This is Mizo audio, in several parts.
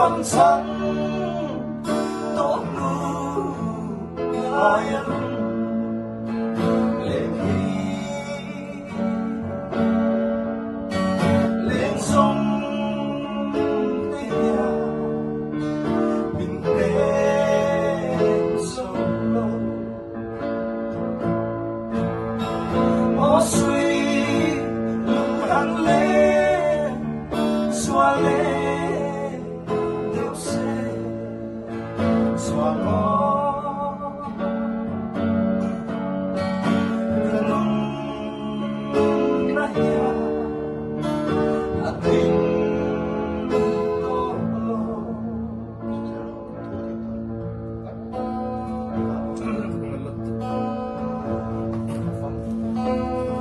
Thla fam chang tawh hnu ngaia lung leng hi leng zawng te hian min hnem zo lo. Aw sui lung han leng zual leng deuh se zual aw ka nun na hian a tling tawh lo.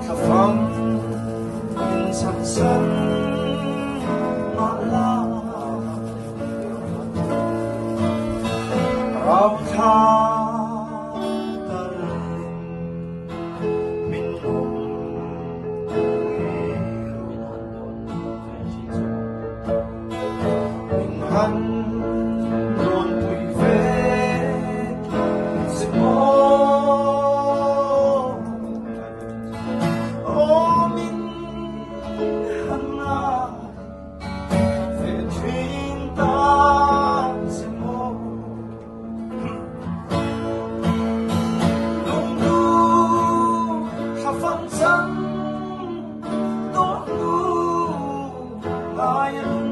Thlafam in chak san mah la rauthla talin min um pui Min han rawn pui ve che maw? Aw min han ngai ve thin ta che maw? Lungdu thla fam cang tawh hnu ngai a.